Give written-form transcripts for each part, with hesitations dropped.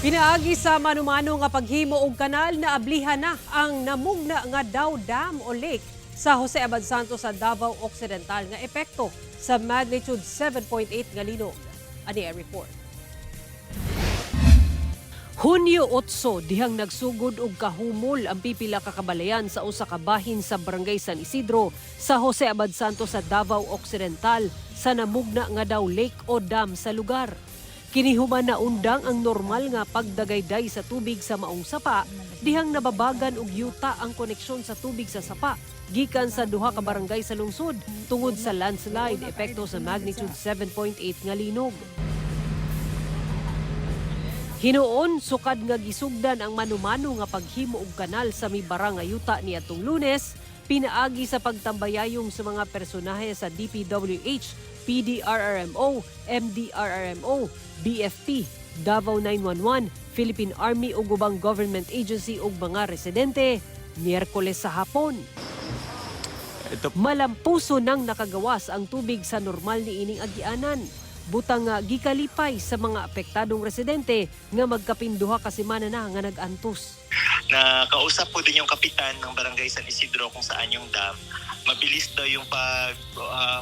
Pinaagi sa manumano nga paghimo og kanal, naablihan na ang namugna nga daw dam o lake sa Jose Abad Santos sa Davao Occidental nga epekto sa magnitude 7.8 nga linog. Ani ang report. Hunyo 8, dihang nagsugod og kahumol ang pipila ka kabalayan sa usa ka bahin sa Barangay San Isidro sa Jose Abad Santos sa Davao Occidental sa namugna nga daw lake o dam sa lugar. Kini human naundang ang normal nga pagdagayday sa tubig sa maong sapa dihang nababagan og yuta ang koneksyon sa tubig sa sapa gikan sa duha ka barangay sa lungsod tungod sa landslide epekto sa magnitude 7.8 nga linog. Hinuon, sukad nga gisugdan ang manumano nga paghimo og kanal sa mibara nga yuta niadtong Lunes, pinaagi sa pagtambayayong sa mga personahe sa DPWH, PDRRMO, MDRRMO, BFP, Davao 911, Philippine Army ug ubang government agency ug mga residente, Miyerkules sa hapon. Ito Malampuso nang nakagawas ang tubig sa normal ni ining agianan. Butang nga gikalipay sa mga apektadong residente nga magkapin 2 ka semana na nga nag-antos. Nakausap po din yung kapitan ng Barangay San Isidro kung saan yung dam. Mabilis daw yung pag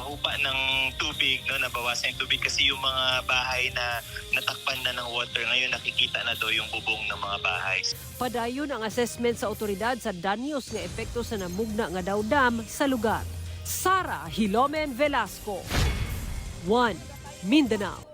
hupa ng tubig, no, nabawasan yung tubig kasi yung mga bahay na natakpan na ng water, ngayon nakikita na daw yung bubong ng mga bahay. Padayon ang assessment sa otoridad sa danyos nga epekto sa namugna nga daw dam sa lugar. Sara Hilomen Velasco. 1. Mindanao.